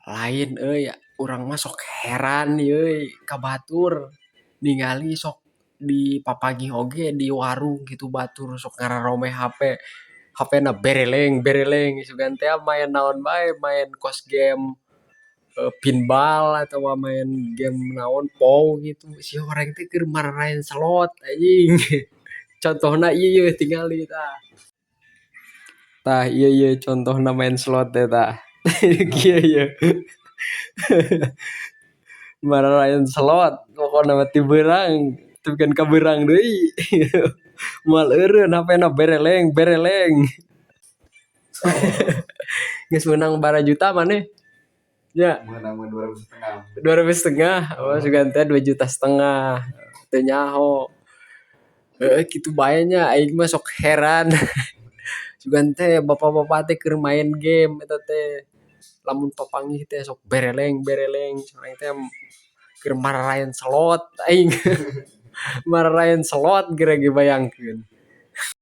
Lain euy, urang mah sok heran euy ka batur ningali sok dipapanggih oge di warung kitu batur sok ngararome hape. Hapena bereleng bereleng sugan teh maen naon bae, maen kos game pinball atawa maen game naon POW gitu, si horeng teh keur mararaen slot anjing. Contohna ieu yeuh tingali tah. Tah ieu yeuh contohna maen slot teh tah. Kieu yeuh. Mararaen slot pokona mah ti beurang tepikeun ka beurang deui. Moal eureun hapena bereleng bereleng. Geus meunang barajuta maneh? Nya. Meunang mah 2,5 ribu. 2,5 ribu, oh sugan teh 2,5 juta. Teu nyaho. Heueuh kitu bae nya aing mah sok heran. Sugan teh bapak-bapak teh keur maen game eta teh. Lamun papanggih teh sok bereleng bereleng urang teh keur mararaen slot aing. Mararaen slot geura ge bayangkeun.